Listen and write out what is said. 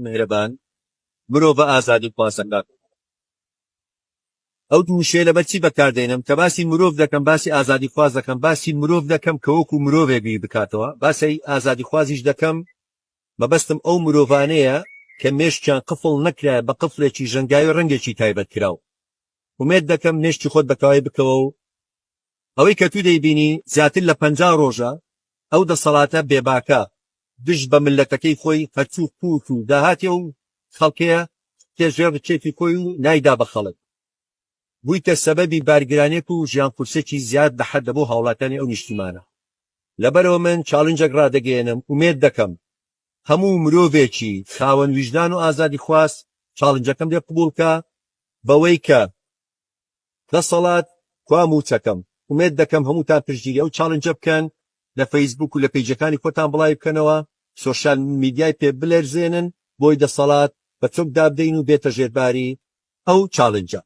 میهرەبان، مرۆڤە ئازادیخوازەکان. ئەو دوو وشەیە لەبەر چی بەکار دێنم؟ کە باسی مرۆڤ دەکەم باسی ئازادیخواز دەکەم، باسی مرۆڤ دەکەم کە وەکو مرۆڤێک بیر بکاتەوە، باسی ئازادیخوازیش دەکەم مەبەستم ئەو مرۆڤانەیە کە مێشکیان قفڵ نەکرایە بە قفڵێکی ژەنگاوی ڕەنگێکی تایبەت کراو. ئومێد دەکەم مێشکی خۆت بەتەواوی بکەوە و ئەوەی کە تو دەیبینی زیاتر لە 50 ڕۆژە ئەو دەسەڵاتە بێباکە دژ بە مللەتەکەی خۆی هەرچوو قوت و داهاتی ئەو خەڵکەیە تێ ژێر ڕکێفی خۆی و نایدا بە خەڵک. بوویتە سەبەبی بارگرانیەک و ژیان قورسێکی زیاد لە حەدە بۆ هاوڵاتیانی ئەو نیشتیمانە. لەبەرئەوە من challenge ێک ڕادەگەیەنم ئومێد دەکەم هەموو مرۆڤێکی خاوەن ویژدان و ئازادیخواز challenge ەکەم لێ قبوڵ کا بەوەی کە دەسەڵات کوا موچەکەم؟ ئومێد دەکەم هەمووتان پشتگیری ئەو challenge ە بکەن لە فەیسبوک و لە page ەکانی خۆتان بڵاوی بکەنەوە سۆشیال میدیای پێ بلەرزێنن بۆی دەسەڵات بە چۆک دابدەین و بێتە ژێرباری ئەو challenge ە.